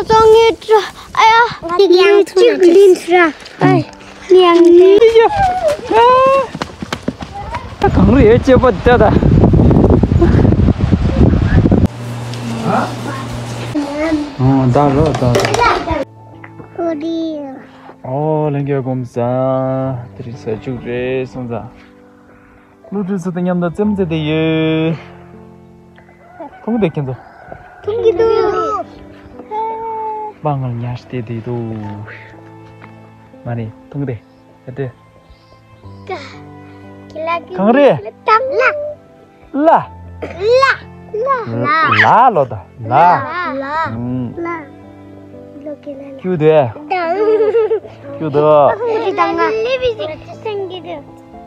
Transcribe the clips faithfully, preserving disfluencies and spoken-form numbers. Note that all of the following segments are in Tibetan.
ཚོང་ངེད་ཀྱི་ཨ་ཡ། ང་གཅིག་ལིན་སྲ། ཨ་ཡ། ཡང་ལིན། ད་གངས་རི་ཡོད་ཅེས་པ་ད་ད། ཨོ་ད་རོ་ད་ད། ཨོ་ལྷན་རྒྱས་སྐུ་གཟུགས། དེ་རིང་ས་ཆུ་རེད་སོང་ཙང་། སློབ་ཕྲུག་ཚོ་དང་མཉམ་དུ་རྩེད་མོ་རྩེ་དེ་ཡོད། མཐོང་གི་འདུག་ཁྱེད་ཚོ། མཐོང་གི་འདུག་པང་ངར་ཉལ་བསྡད་དེ་འདུག་མ་རེད། མཐོང་གི་འདུག་ད་དེ། ག་ག་ལ་གི་གངས་རི། ལ་དང་ལ། ལ། ལ། ལ་ལོ་ད། ལ། ལ། ཨུམ། ལ། ལོ་གི་ལ་ལ། ཁྱུ་དེ། ཁྱུ་དེ། ཁྱུ་དེ་དང་ང་ལེ་བི་སི་སེང་གི་དེ།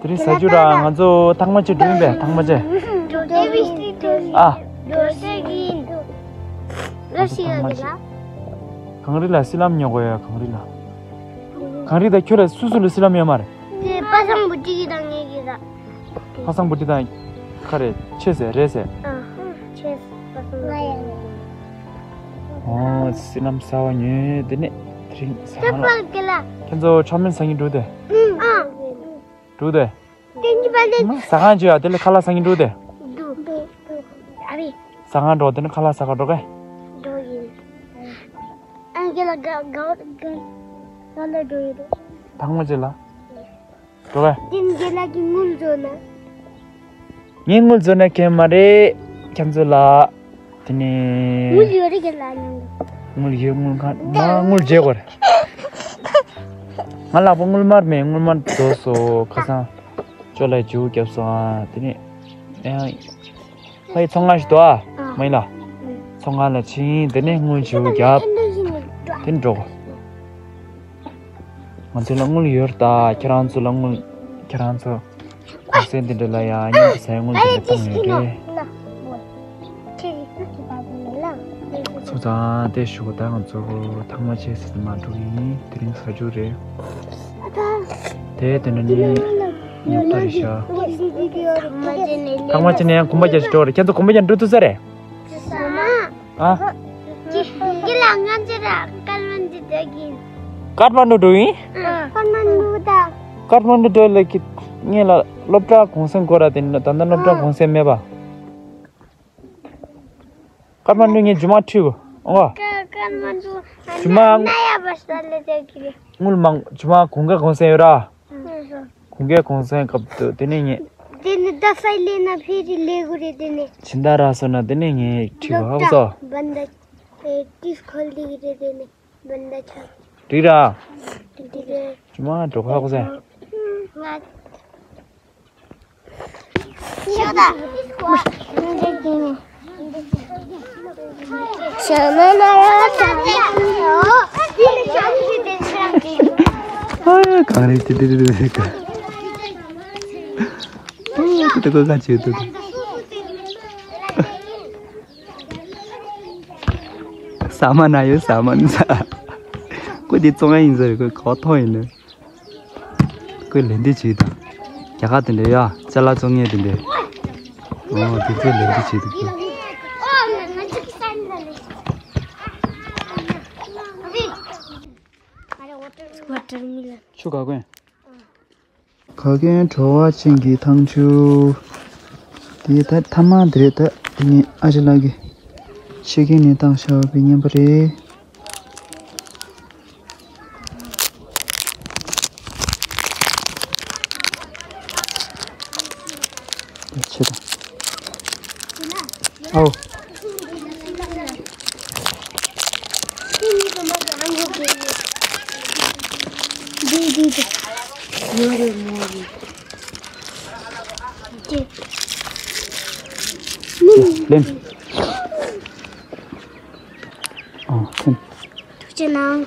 དེ་རིང་ས་ཆུ་ར་ང་ཚོ་ཐང་མ་ཆེ་འགྲོ་ཡིན་པས། ཐང་མ་ཆེ། ལེ་བི་སི་དེ། ཨ། ལོ་སེ་གི་ཡིན་དུ། ལོ་སེ་ཡོད་གི་ལ། གངས་རི་ལ་སི་ལམ་ཉོ་དགོས་ཡ། གངས་རི་ལ། གངས་རི་ད་ཁྱོད་ལ་སུ་སུ་ལ་སི་ལམ་ཡོད་མ་རེད། དེ་པ་སངས་བུ་ཏི་གི་དང་ངེད་ཀྱི་ར། ཧ་སང་བུ་ཏི་དང་ཁ་རེ་ཆེ་ཟེར་རེད་ཟེར། ཨ་ཆེ་ཟེར་པ་སང་བུ་ཏི། ཨོ་སི་ལམ་གསར་བ་ཉོས། དེ་ནས་དེ་རིང་ཟ་ཁང་ལ། ཁྱེད་ཚོ་ཆོ་མིན་ཟ་གིན་འགྲོ་དེ། ཨ་འགྲོ་དེ། དེ་གཉིས་པ་ལས། ཟ་ཁང་བརྗོད་ཡ་དེ་ལས་ཁ་ལག་ཟ་གིན་འགྲོ་དེ། འགྲོ་འགྲོ། ཨ་རེ། ཟ་ཁང་འགྲོ་དེ་ནས་ཁ་ལག་ཟ་ག་འགྲོ་གས། འགྲོ་ཡིན། ཨང་ཀི་ལ་ག་ག་ག་ག་ལ་འགྲོ་ཡོད། ཐང་མ་ཅི་ལ། འགྲོ་བས། དེ་འདི་ལ་གི་དངུལ་བཟོ་ན། ངས་དངུལ་བཟོ་ན་མཁན་མ་རེད། ཁྱེད་ཚོ་ལ། དེ་ནས། དངུལ་ཡོད་རེད་གི་ལ་ནང་དུ། དངུལ་ཡོད། དངུལ་གང་མ་དངུལ་བརྗེ་དགོས་རེད། ང་ལག་པ་དངུལ་དམར་མེད། དངུལ་དམར་རྫོགས་སོང་། ཁ་སང་ཅོ་ལགས་བྱིའུ་བརྒྱབ་སོང་ཨ། དེ་ནས་ཡང་། ཕ་ཡི་ཚོང་ཁང་ཞིག་འདུག་ཨ། ཨ། མ་ཡིན་ལ། ཚོང་ཁང་ལ་ཕྱིན། དེ་ནས་དངུལ་བྱིའུ་བརྒྱབ། དེ་ནས་འགྲོ་དགོས། ང་ཚོ་ལ་དངུལ་ཡོད་རེད་ད། ཁྱེད་རང་ཚོ་ལ་དངུལ། ཁྱེད་རང་ཚོ་གུང་སེང་འདི་འདྲ་ལ་ཡང་མཉམ་དུ་ཟ་ཡ་དངུལ་འདི་འདྲ་བཏང་ཡོད་རེད། སོང་ཙང་དེ་ཞུ་གི། ད་ང་ཚོ་ཐང་མ་ཆེ་ཟེར་དུ་མ་འགྲོ་གི་ཡིན། དེ་རིང་ས་ཆུ་རེད། དེ་དེ་འདྲ་ནི་ཉོ་ཐོ་རེད་ཤག་ཐང་མ་ཆེ་ནས་ཡང་གོམ་པ་རྒྱག་ཞིག་འགྲོ་རེད། ཁྱེད་ཚོ་གོམ་པ་རྒྱག་འགྲོ་ཐུབ་ས་རེད། ཨ། ཀི་ཀི་ལ་ང་ཚོ་ར་ཀར་མན་ཌུ་འགྲོ་གི་ཡིན། ཀར་མན་ཌུ་འགྲོ་ཡིན། ཨ། ཀར་མན་ཌུ་ད། ཀར་མན་ཌུ་འགྲོ་ལ་ཀི་ངས་ལ་སློབ་གྲྭ་གུང་སེང་དགོས་ར། དེ་ནི་ད་ལྟ་སློབ་གྲྭ་གུང་སེང་མེད་པ། ཀར་མན་ཌུ་ངས་རྒྱུ་མ་ཁྲིད་གོ། ཨོ། ཀར་ཀར་མན་ཌུ་རྒྱུ་མ་ན་ཡ་བ་ས་ལ་འགྲོ་གི་རེད། དངུལ་མང་རྒྱུ་མ་གུང་ག་གུང་སེང་ཡོད་ར། ཨ། གུང་གའི་གུང་སེང་སྐབས་དུ་དེ་ནས་ངས། དེ་ནི་ད་སའི་ལས་ན་ཕེ་རི་ལས་དགོས་རེད། དེ་ནས་ཕྱི་ཟླ་རག་སོང་ན་དེ་ནས་ངས་ཁྲིད་གོ་ཧ་གོ་སོང་། སློབ་གྲྭ་བན་ད་ཨེ་ཏིས་ཁོལ་ལི་གི་རེད། དེ་ནས་བན་ད་ཆ་འགྲིག་ར། འགྲིག་རེད། ཅི་མ་འགྲོ་ཧ་གོ་སོང་། ང་། ཨ། གངས་རི་ཏི་ཏི་ཏི་ཏི་ཏི། ཨ། ཏི་ཏི་ཀོ་ཀ་ཅི་ཏི་ཏི། ཟ་མ་ན་ཡོད། ཟ་མ་ན་ཟ། ཁོ་དེ་བཙོང་ཡ་ཡིན་ཟེར། ཁོ་གོ་ཐོ་ཡིན་ནི། ཁོས་ལན་འདི་བྱེད་དང་། རྒྱ་གར་དེ་འདྲ་ཡ་ཅ་ལག་བཙོང་མཁན་དེ་འདྲ། ཨོ་དེ་ཚོས་ལན་འདི་བྱེད་དུ་ཁྱོད། ཆུ་ག་གོན། ག་གོན་བྲོ་བ་ཅན་གྱི་ཐང་ཆུ། དེ་ད་ཐ་མ་དེ་རེད། ད་དེ་ནི་ཨ་ཅེ་ལགས་ཀྱིས་ཕྱེད་ཀན་ནས་བཏང་བཞག་པའི་རྔན་པ་རེད། ཆེ་དང་། ཨའོ། ལེན། ཨ། ཐུགས་རྗེ་གནང་།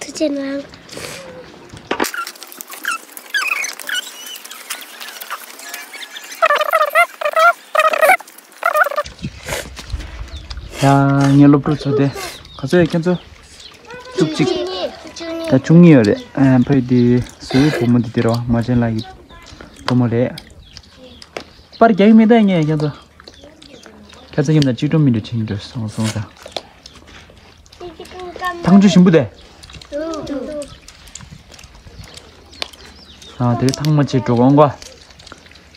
ཐུགས་རྗེ་གནང་། ཡ། ངའི་སློབ་ཕྲུག་ཚོ་དེ་ག་ཚོད་ཡོད། ཁྱེད་ཚོ། བཅུ་གཅིག་ད་བཅུ་གཉིས་ཡོད་རེད། ཨ། ཕ་ཡུལ་དེ་བཟོ་བའི་བུ་མོ་དེ་དེ་རེད་བ། མ་བྱན་ལགས་ཀྱི་བུ་མོ་རེད། པར་རྒྱག་གི་མེད་ད་ངས། ཁྱེད་ཚོ། ཁ་ཚ་ཡིན་ན་ཅི་འགྲོ་མི་འགྲོ་ཆིང་འགྲོ་སོང་སོང་ད། ཐང་ཆུ་ཞིམ་པོ་དེ། ཨ་དེ་ཐང་མ་ཆེ་འགྲོ་གོང་གོ།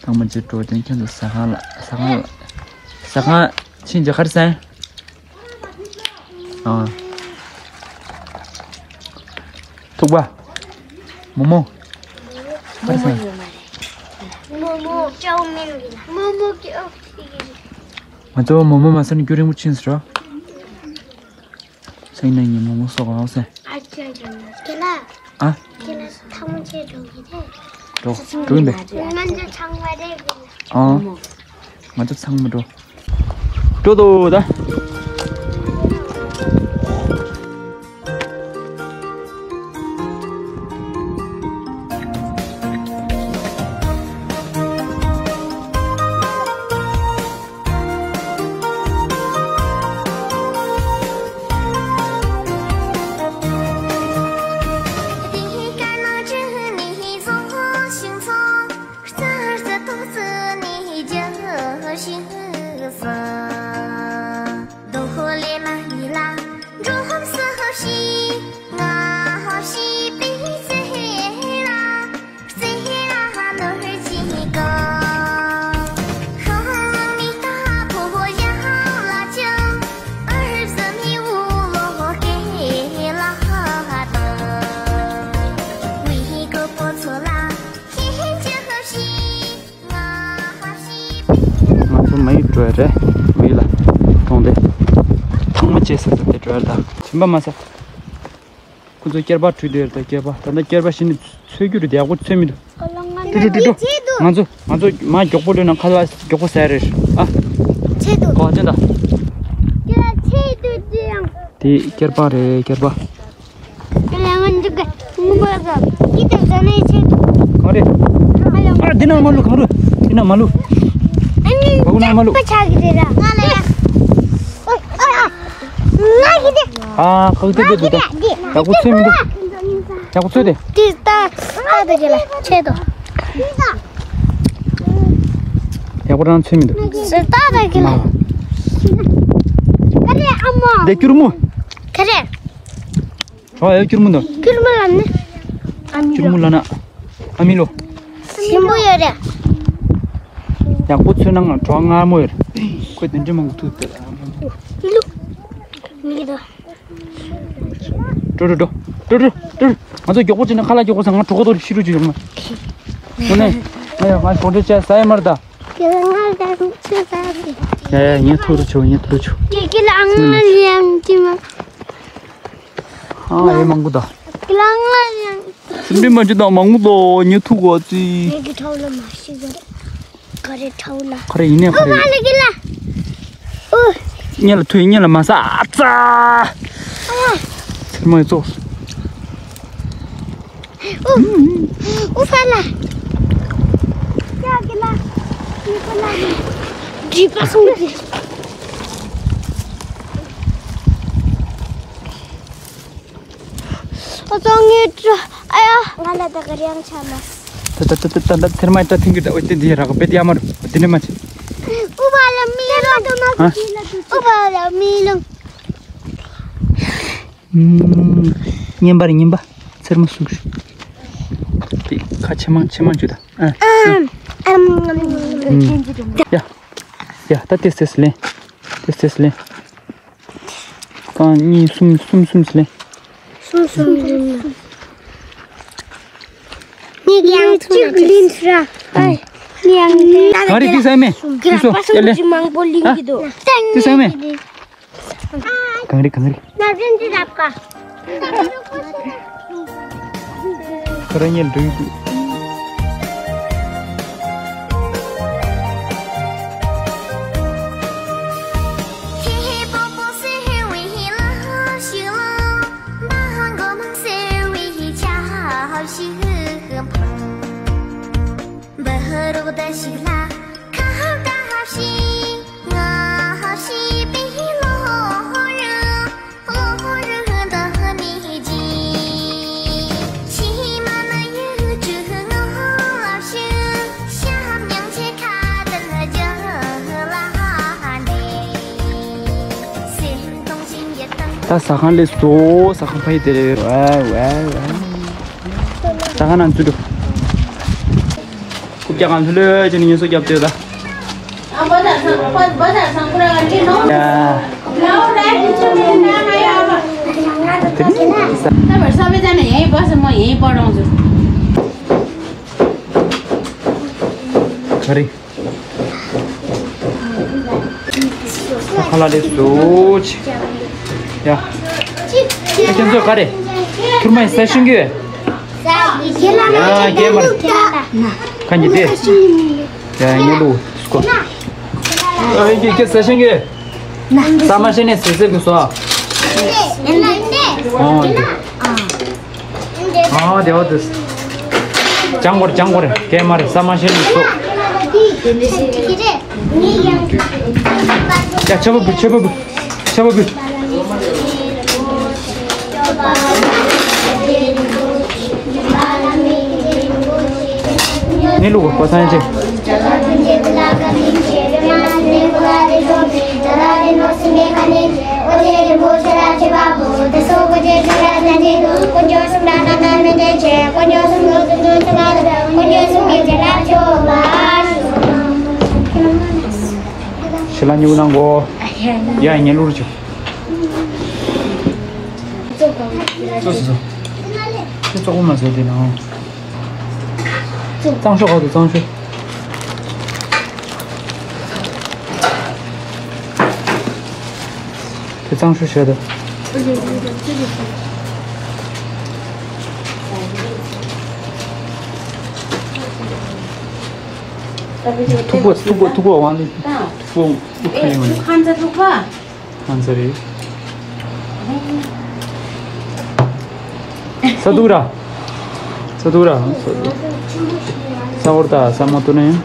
ཐང་མ་ཆེ་འགྲོ་དེ་ཁྱོད་ཚོ་ཟ་ཁང་ལ་ཟ་ཁང་ལ་ཟ་ཁང་ཕྱིན་ཅི་ཁར་སེང་། ཨ། ཐུག་པ། མོ་མོ། ཁར་སེང་། མོ་མོ་ཅའོ་མིན་གི་ལ། མོ་མོ་ཀི་ཨོ་ཀི་གི། ང་ཚོ་མོ་མོ་མ་ཟ་ནས་རྒྱུན་རིང་པོ་ཕྱིན་ཟེར་རོ། སེང་ནས་ཉིན་མོ་མོ་སོགས་ཨང་སེ། ཨ་ཅག་ཅག་ཁྱེད་ལ། ཨ། ཁྱེད་ལ་ཐང་མོ་ཆེ་འགྲོ་གི་རེད། འགྲོ་འགྲོ་ཡིན་པས། ང་ཚོ་ཚང་མ་རེད་གི། ཨང་། ང་ཚོ་ཚང་མ་འགྲོ། འགྲོ་དོ་ད། ང་ཚོ་མ་ཡིག་འགྲོ་ཡ་རེད། མ་ཡིག་ལ་གྲོང་སྡེ་ཐང་མ་བཅད་ས་ས་དེ་འགྲོ་ཡ་ད། ཆེན་པ་མ་ས། ཁོ་ཚོ་སྐྱེར་པ་བྲུས་དེར་ད་སྐྱེར་པ་ད་ལྟ་སྐྱེར་པ་ཞིག་ནི་འཚོལ་རྒྱུ་རེད་དེ་ཡག་པོ་འཚོལ་མི་འདུག་ཏི་ཏི་ཏི་ཏི། ང་ཚོ་ང་ཚོ་མ་མགྱོགས་པོ་ལོན་ན་ཁ་ལ་མགྱོགས་པོ་ཟ་རེད་ཨ། ཆེད་དུ་གོ་ཅན་ད། ཆེད་དུ་ཅི་ཡང་། དེ་སྐྱེར་པ་རེད་སྐྱེར་པ། ལས་ངན་འཇུག་གི་ངུ་མ་ཟ། ཀི་ཏི་ཟ་ནས་ཆེད་དུ། གང་རེད། ཨ་འདི་ན་མ་ལུ་གང་རུ་འདི་ན་མ་ལུ། ཨ་ནི་བ་གུ་ན་མ་ལུ། པ་ཆག་གི་རེད་ར། ང་ལ་ཡ། ཨ་ཨ། ང་གི་དེ། ཨ་ཁག་དེ་དེ་དེ་དེ། ཡག་པོ་ཚོད་མི་འདུག་ཡག་པོ་ཚོད་དེ། དེ་ལྟ་ལྟ་དེ་གི་ལ་ཆེད་དུ། ཡག་པོ་རང་ཚོད་མི་འདུག་ཟེར་ལྟ་དེ་གི་ལ། ག་རེ་ཨ་མ། དེ་སྐྱུར་མོ། ག་རེ། གྲོགས་ཨེ་སྐྱུར་མོ་འདུག་སྐྱུར་མོ་ལབ་ནི། ཨ་མི་སྐྱུར་མོ་ལབ་ན། ཨ་མི་ལོ། ཞིམ་པོ་ཡོད་རེད། ཡག་པོ་ཚོད་ན་ང་གྲོགས་མངར་མོ་ཡོད་རེད། ཁོས་དེ་འདྲ་མང་པོ་ཐུག་དེ་ལ། ལུ། མི་གི་དོ། འགྲོ་འགྲོ་འགྲོ། འགྲོ་འགྲོ་འགྲོ། ང་ཚོ་མགྱོགས་པོ་བྱས་ན་ཁ་ལག་མགྱོགས་པོ་ཟ། ང་གྲོགས་དོར་ཤི་རུ་ཅིག་ཡོང་ན། དངོས་གནས། ང་ཡང་ང་གྲོགས་འདྲེ་བྱས་ཟ་ཡ་མ་རེད་ད། ཁྱེད་ང་ལ་ཆུ་ཟ་གི། ཡ་ཡ་ངས་ཐུག་རུ་ཆུ་ངས་ཐུག་རུ་ཆུ། ཁྱེད་ཀྱི་ལ་ང་ལ་ཡང་ཅི་མ། ཨ་ཡེ་མང་པོ་ད། ལ་ང་ལ་ཡང་། སེམས་ཁྲལ་མ་བྱེད་དང་མང་པོ་དོ་ངས་ཐུག་གོ་ཙི། ངས་ཀྱི་ཁྲའུ་ལ་མ་ཤི་ག་རེ། ག་རེ་ཁྲའུ་ལ། ག་རེ་ཡིན་ནས་ག་རེ། ཨོ་མ་ལ་གི་ལ། ཨོ། ཉེ་ལ་ཐུག་ཉེ་ལ་མ་ས་ཨ་ཙ། ཨ། ཚེར་མ་ཡི་ཙོགས། ཨུ། ཨུ་ཧྥ་ལ། ཡ་གི་ལ། ཡི་ཧྥ་ལ་ནི། ཇི་པ་སུང་གི། ཨ་ཙང་ངའི་ཏྲ། ཨ་ཡ། ང་ལ་ད་ག་རེ་ཡང་ཆ་མ། ད་ད་ད་ད་ད་ཐེར་མ་ཏྲ་ཐིང་གི་ད་འོ་དེ་འདི་རག་པེ་དེ་ཡ་མ་རུ་འོ་དེ་ནས་མ་ཆེ། ཨུ་བ་ལ་མི་ལོ། ཨུ་བ་ལ་མི་ལོ། ངན་པ་རེད་ངན་པ། ཚེར་མ་ཟུག་ཤིག་དེ་ཁ་ཆེ་མ་ཆེ་མ་འཇུ་ད། ཨ། ཨམ། ཨམ། ཨམ། ཡ། ཡ་ད་ཏེས་ཏེས་ལེན། ཏེས་ཏེས་ལེན། རྐང་གཉིས་གསུམ་གསུམ་གསུམ་ལེན། གསུམ་གསུམ་ལེན། ངས་ཡང་གཅིག་ལེན་ཤག་ཨ། ངས་ཡང་ལེན། ག་རེ་ཏེས་ཨ་མེ། ཏེས་སོ་ཡ་ལེན། མང་པོ་ལེན་གི་འདུག་ཏེས་ཨ་མེ། གང་རེད་གང་རེད། ན་བཞིན་གྱི་རབ་པ། ཁོ་རང་ཉིད་འགྲོ་ཡི་འདུག་ད་ཟ་ཁང་སླེབས་སོང་། ཟ་ཁང་ཕ་ཡི་དེ་རེད། ཝའི་ཝའི་ཝའི། ཟ་ཁང་ནང་ཚུད་འགྲོ། རྐུབ་བཀྱག་གང་ལྷོད་ལྷོད་བྱས་ནས་ངལ་གསོ་རྒྱབ་སྡོད་ད། ག་རེ། ཁ་ལག་ལས་བཟོ་ཆེ། ཡ། ཁྱེད་ཚོ་ག་རེ། ཐུར་མ་ཡི་ས་ཤིང་གི། ཡ་རྒན་མ་རེད། ཁ་ཉི་དེ། ཡ་ངེ་ལུ་སྐོ། ཨ་ཡི་ཁྱེད་ས་ཤིང་གི། ས་མ་ཤེས་ནས་ཟེར་ཟེར་གི་སོ། ཨོ་འདི། ཨ་དེ་བ་དེ། ལྗང་གོར་ལྗང་གོར་སྐད་མ་རེད། ས་མ་ཤེས་ནི་སོ། ཡ་ཆབ་བུ་ཆབ་བུ་ཆབ་བུ། ནི་ལུག་པ་སང་ཅེ། ཤི་ལ་ཉུག་ནང་གོ། ཡ་ཉེ་ལུར་ཆུ། ཙོ་སི་ཙོ། ཁྱོད་ཙོག་པོ་མ་བཟོས་དེ་ནང་། གཙང་ཤོག་ག་དུ་གཙང་ཤོག་དེ་གཙང་ཤོག་བྱས་ཏེ། ཐུག་པ་ཐུག་པ་ཐུག་པ་དབང་ལས་ཐུག་པ་དབུགས་ཁ་ཡོང་ནས། ཁ་ཚ་རེད། ས་དུག་ར། ས་དུག་ར། ས་འོར་ད་ས་མ་ཏུ་ནས།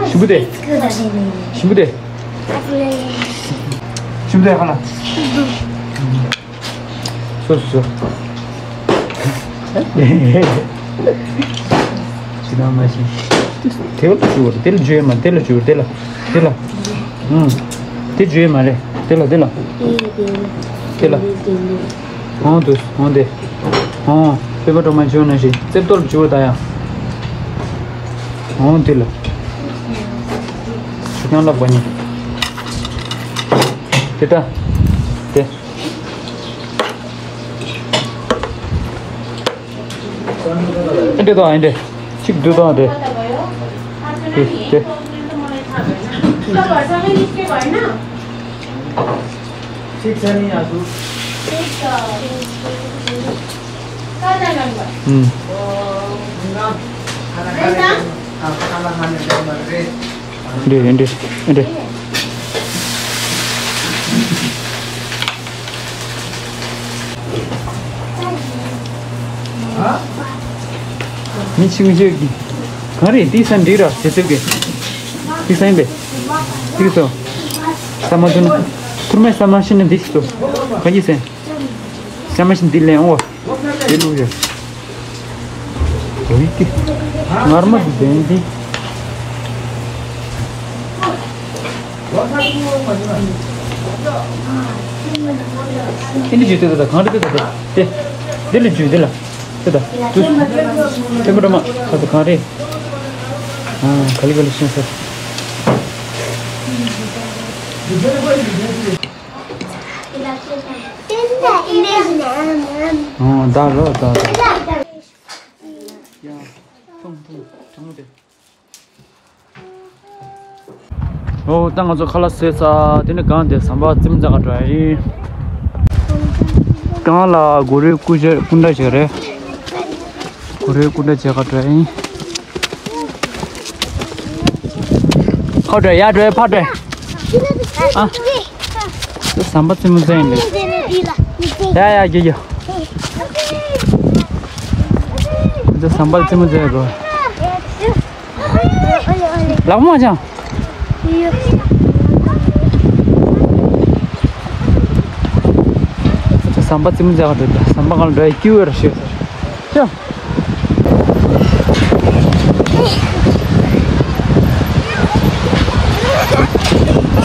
ཞིམ་པོ་དེ། ཞིམ་པོ་དེ། ཞིམ་པོ་དེ་ཧ་ལ། སོ་སོ་སོ། ཅི་ན་མ་ཤི། དེ་ལ་བཅུག་དེ་ལ་བཅུག་མ་དེ་ལ་བཅུག་དེ་ལ་དེ་ལ། ཨུམ། དེ་བཅུག་མ་རེད། དེ་ལ་དེ་ལ། དེ་ལ། ཧོང་དུ་ཧོང་དེ། ཧོང་། པེ་པ་ཀྲོ་མ་བཅུག་ན་ཤི་རྩེབ་ཏོར་བཅུག་ད་ཡ། ཧོང་དེ་ལ། ཆུ་ཁང་ལ་བ་ཉི། དེ་ད། དེ། ཨེ་འདྲེ་དང་ཨེ་འདྲེ། གཅིག་བསྡུ་དང་དེ། དེ་དེ། ཨུམ། འདི་འདི་འདི། མི་ཆུང་ཆུང་གི། གང་རེད་འདི་ས་འདི་ར་དེ་ཚོད་ཀྱི། འདི་ས་ཡིན་པས། འདི་ཚོ། ས་མ་ཐུན། ཐུར་མའི་ས་མ་ཤི་ནི་འདི་ཚོ། ག་གི་ས། ས་མ་ཤི་འདི་ལེན་འོ། དེ་ལུགས་ཡོད། འོ་ཡི་ཏི། ངར་མ་དེ་འདི། ཨིན་དི་ཇུ་ཏི་ད་གང་རེད་ཏི་ད་ཏི། དེ་ལ་ཇུ་དེ་ལ། ཏི་ད། ཏུ། ཏི་མ་ཏི་མ། ཁ་ཏི་གང་རེད། ཨ། ག་ལི་ག་ལི་ཤེས་སོ། ཨོ་ད་རོ་ད་རོ། ཡ། ཐུང་ཐུང་ཐུང་དེ། ཨོ་ད་ང་ཚོ་ཁ་ལག་བཟས་ཚར། དེ་ནས་གང་དེ་ཟམ་པ་རྩེད་མོ་རྩེ་ག་འགྲོ་ཡ་ཡིན། གང་ལ་གུ་རུའི་སྐུ་ཞབས་སྐུ་འདྲ་ཞིག་རེད། གུ་རུའི་སྐུ་འདྲ་བྱེད་ག་འགྲོ་ཡ་ཡིན། ཕར་འགྲོ་ཡར་འགྲོ་ཕར་འགྲོ། ཨ། ཟམ་པ་རྩེད་མོ་རྩེ་ཡིན་ལེ། ཡ་ཡ་རྒྱུ་རྒྱུ། འདི་ཟམ་པ་རྩེད་མོ་རྩེ་དགོས། ལག་མ་ཅང་། ཟམ་པ་རྩེད་མོ་རྩེ་ག་འགྲོ། ཟམ་པ་གང་ལ་འགྲོ་ཡ་སྐྱིད་པོ་རེད་ཤེས་སོ། ཅང་།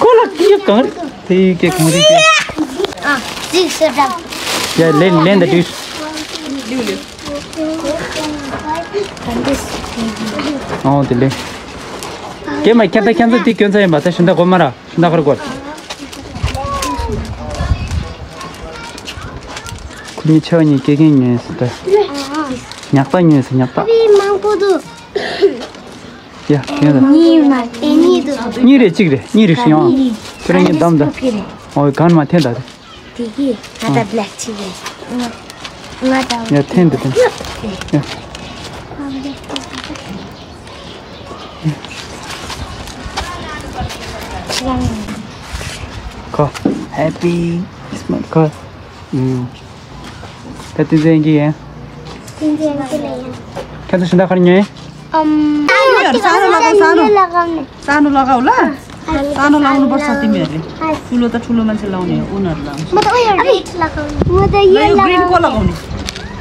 ཁོ་ལ་སྐད་གང་རེད། དེ་ཡི་སྐད་གང་རེད་ཀྱི། ཨ། ཅིག་ཟེར་དང་། ཡ་ལེན་ལེན་ད་དུས། ཨོ་དེ་ལེན། སྐད་མ་ཁྱད་ད་ཁྱད་ཚོད་དེ་སྐྱོན་ཚ་ཡིན་པ་ད་ཤིན་ད་གོ་མ་ར་ཤིན་ད་ཁར་གོ། ཁོ་གཉིས་ཆ་གཉིས་སྐད་གཉིས་ཉོས་སུ་ད། ཉག་ད་ཉོས་སུ་ཉག་ད། མང་པོ་འདུག་ཡ། ཡ་ད། གཉིས་མ་དེ་གཉིས་འདུག་གཉིས་རེད་གཅིག་རེད་གཉིས་རེད་ཤི་ཡང་། ཁྱོད་རང་གཉིས་བདམས་ད། ཨོ་གང་མ་འཐེན་ད་དེ། དེ་གི་ང་ད་black ཅིག་རེད། ང་ང་ད། ཡ་འཐེན་ད་འཐེན། ཡ། ཁོ། Happy Christmas ཁོ། ད་དུས་ཚོད་ཀྱི་ཡིན། དུས་ཚོད་ཀྱི་ལ་ཡིན། ཁྱེད་ཚོ་ཤིང་ཏོག་ག་རེ་ཉོས། ཨམ། ས་ནུ་ལ་ག་ས་ནུ། ས་ནུ་ལ་ག་ལ། ས་ནུ་ལ་ནུ་བར་ས་ཏི་མེ་རེ། ཕུ་ལོ་ད་ཕུ་ལོ་མན་ཆེ་ལའོ་ནི་ཨུ་ནར་ལ། མ་ད་ཡ་རེད་ལ་ག་མ་ད་ཡ་ལ་green ཀོ་ལ་ག་ནི།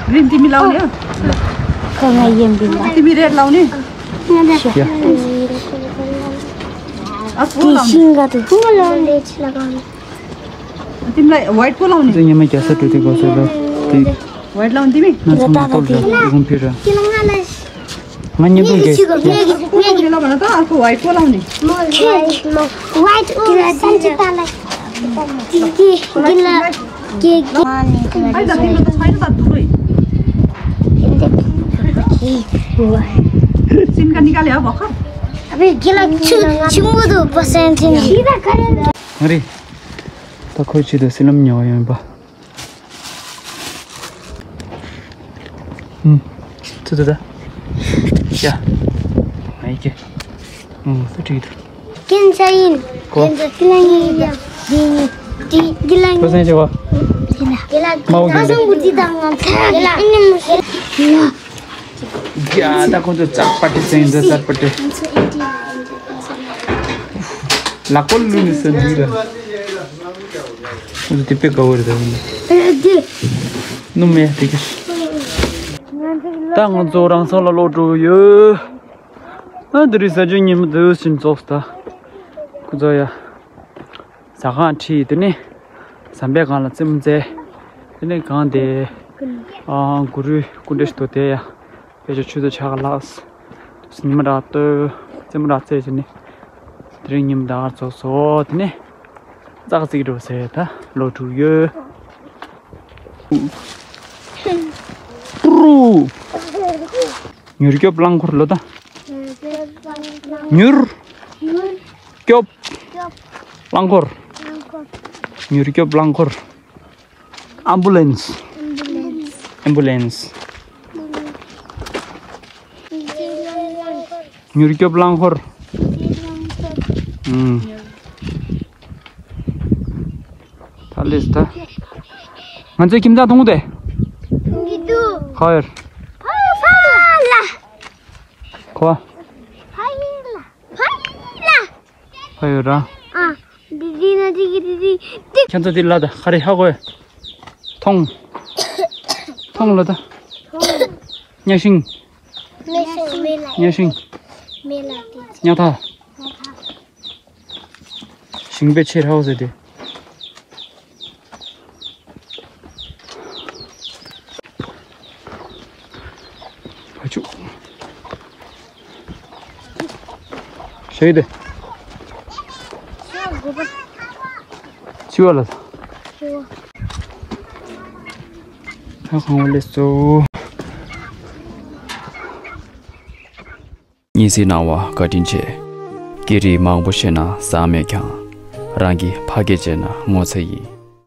green ཏི་མི་ལའོ་ནི། ཁོ་ང་ཡིན་པི་ལ། ཏི་མི་རེད་ལའོ་ནི། ང་ད། ཡ། ཨ་ཕུ་ལའོ་ནི། ཤིང་ག་དུ་ཕུ་ལའོ་ནི་ལ་ག་ནི། ཏིམ་ལ་white ཀོ་ལའོ་ནི། ཚེ་ཉི་མ་རྒྱ་ས་སྤྲོད་དེ་གོ་སོ་ལ། དེ། white ལའོ་ནི་ཏིམ་མི། ང་ཚོ་མ་གཏོགས་ལ་དེ་གོང་ཕི་ར། ང་གཉིས་པོ་གེ། ང་གཉིས་པོ་གེ་ལ་མ་ན་ད་ཨ་ཁོ་white ཀོ་ལའོ་ནི། white ཨོ་སན་ཅི་ཏ་ལ། དེ་དེ་གི་ལ་གེ་གེ། ཨ་ད་ཏིམ་ལ་ད་ཕའི་ད་དུ་རོ་ཡི། སིན་ཀ་ནི་ཀ་ལ་ཡ་བ་ཁ། ཨ་བེ་གི་ལ་ཆུ་ཆུ་མོ་དུ་པ་སན་ཅི་ནི། ང་རེ། ད་ཁོའི་ཆེད་དུ་སི་ལམ་ཉོ་བ་ཡིན་པ། ཨུམ། ཚུ་ཚུ་ད། ཡ། ང་ཡི་ཀེ། ཨུམ། སུ་ཁྲིད་དུ། ཀན་ཆ་ཡིན། གོ། ཀན་ཆ་ཀི་ལ་ཡིན་ཡ། དེ་ནི། དེ་ཀི་ལ་ཡིན། ཁོ་སེང་ཆེ་བ། ཀི་ལ། མ་འོ་ཀི་ལ། ཀི་ལ། ཀི་ལ། ཀི་ལ། ཡ་ད་ཁོང་ཚོ་ཙར་པ་ཏི་སེང་ཚོ་ཙར་པ་ཏི། ལག་པ་ལུས་ནི་སེང་ཚོ་ར། འདི་དཔེ་དགའ་བོ་རེད་ད། ཨེ་འདི། སྣུམ་མེད་དེ་གི། ད་ང་ཚོ་རང་ས་ལ་ལོག་འགྲོ་ཡོད། ཨ་འདི་རིགས་ས་ཆུ་ཉིན་མོ་དུས་ཕྱིན་རྫོགས་ད། ཁུ་ཚོ་ཡ། ཟ་ཁང་ཁྲིད་དེ་ནས། ཟམ་པའི་སྒང་ལ་རྩེད་མོ་རྩེ། དེ་ནས་གང་དེ། ཨ་གུ་རུའི་སྐུ་འདྲ་ཞིག་འདུག་དེ་ཡ། དཔེ་ཆ་ཆུ་ཚོད་ཕྱེད་ཀ་ལྷག་ཉི་མ་རག་ལྟོས། རྩེད་མོ་རག་རྩེད་བྱས་ནས། དེ་རིང་ཉིན་མོ་ད་ག་རྫོགས་སོ་དེ་ནས། ཙག་ཙིག་འགྲོ་ཟེར་ད་ལོག་འགྲོ་ཡོད། པུ་རུ། མྱུར་སྐྱོབ་རླངས་འཁོར་ལོ་ད། མྱུར། སྐྱོབ། རླངས་འཁོར། མྱུར་སྐྱོབ་རླངས་འཁོར། ཨམ་བུ་ལན་སི། ཨམ་བུ་ལན་སི། མྱུར་སྐྱོབ་རླངས་འཁོར། ཨུམ། ད་ལེས་ད། ང་ཚོའི་ཁྱིམ་ཚང་མཐོང་གི་འདུག་ཧོར། ཕ་ལ། ཁོ། ཕ་ཡིན་ལ། ཕ་ཡིན་ལ། ཕ་ཡོད་ར། ཨ། དི་དི་ན་དི་གི་དི་དི་དི། ཁྱེད་ཚོ་དེ་ལ་ད་ཧ་རི་ཧ་གོ། ཐོང་། ཐོང་ལ་ད། ཐོང་། གཉའ་ཤིང་། གཉའ་ཤིང་མེ་ལ། གཉའ་ཤིང་། མེ་ལ་དི། གཉའ་ཐ། གཉའ་ཐ། ཞིང་པའི་ཆེད་ཧའོ་ཟེར་ཏེ། ཕ་ཆུ། ཞེ་དེ། ཤ་དགོས་པ། ཅི་བ་ལ། ད་གང་བ་ལས་སོ། གཉིད་སད་གནང་བ་བཀའ་དྲིན་ཆེ། སྐད་རིགས་མང་པོ་ཤེས་ན་བཟང་མེད་ཀྱང་། རང་གི་ཕ་སྐད་བརྗེད་ན་ངོ་ཚ་ཡིན།